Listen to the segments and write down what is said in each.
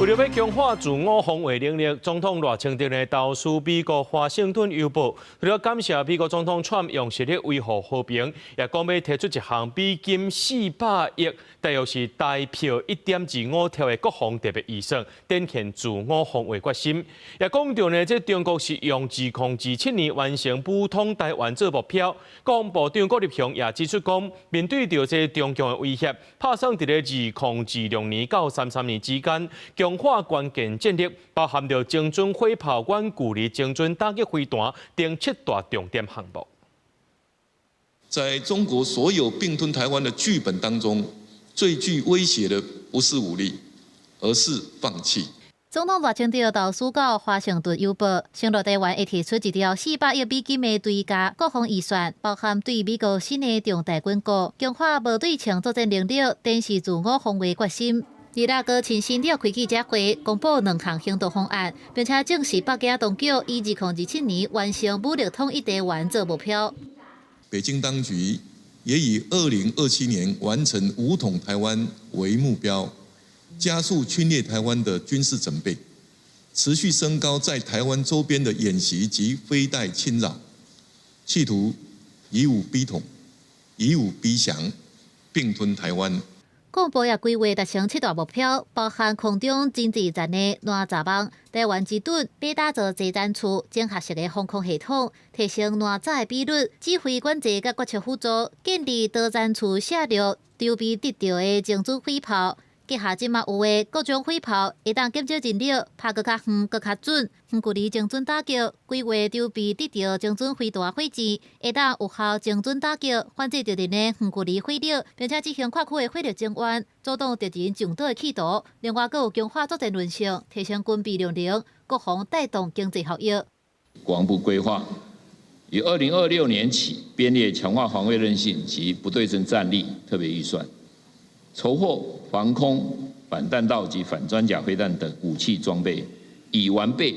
為著欲強化自我防衛能力，總統賴清德呢投書美國華盛頓郵報，除了感謝美國總統川普用實力維護和平，也講欲提出一項美金400億，大約是台票1.25兆的國防特別預算，展現自我防衛決心。也講著呢，這中國是用2027年完成武統台灣做目標。國防部長郭立雄也指出講，面對著這中共的威脅，拍算佇咧2026年到33年之間，強化關鍵戰力，包含著精準火炮、遠距離精準打擊飛彈等七大重點項目。在中國所有併吞台灣的劇本當中，最具威脅的不是武力，而是放棄。總統賴清德投書到華盛頓郵報，承諾台灣會提出一條400億美金的追加國防預算，包含對美國新的重大軍購，強化無對稱作戰能力，展示自我防衛決心。二日閣親身召開記者會，公布兩項行動方案，並且證實北京當局以2027年完成武力統一台灣做目標。北京當局也以2027年完成武統台灣為目標，加速侵略台灣的軍事準備，持續升高在台灣周邊的演習及飛彈侵擾，企圖以武逼統，以武逼降，併吞台灣。國防部也規劃達成七大目標，包含空中陣地戰的哪吒網、台灣之盾、欲打造濟戰區整合式的防空系統，提升哪吒的比率、指揮管制佮決策輔助，建立多戰區射略、籌備得著的精準火炮。結合這馬有的各種火炮，會當減少人力，拍閣較遠、閣較準，遠距離精準打擊，規劃籌備得著精準飛彈火箭，會當有效精準打擊反制敵人的遠距離火力，並且執行跨區的火力增援，阻擋敵人上島的企圖。另外，閣有強化作戰韌性，提升軍備量能，國防帶動經濟效益。國防部規劃於2026年起編列強化防衛韌性及不對稱戰力特別預算。籌獲防空、反彈道及反裝甲飛彈等武器裝備，以完備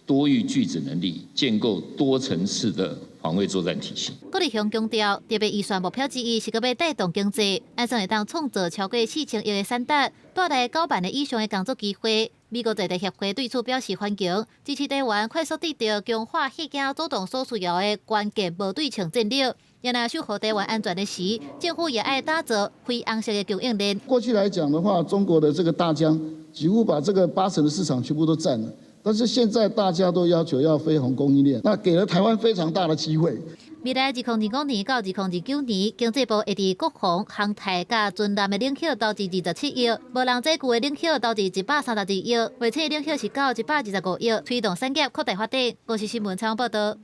多域拒止能力，建構多層次的防衛作戰體系。郭立雄強調，特別預算目標之一是閣欲帶動經濟，按算會當創造超過4000億的產值，帶來9萬个以上的工作機會。美國在台協會對此表示歡迎，支持台灣快速得著強化嚇驚阻擋所需要的關鍵無對稱戰力。若守護台灣安全的時，政府也愛打造飛揚式的供應鏈。過去來講的話，中國的這個大疆幾乎把這個8成的市場全部都佔了。但是現在大家都要求要飛鴻供應鏈，那給了台灣非常大的機會。未來2025年到2029年，經濟部會佇國防、航太佮軍艦的領域投資27億，無人載具的領域投資132億，衛星領域是到125億，推動產業擴大發展。公視新聞採訪報導。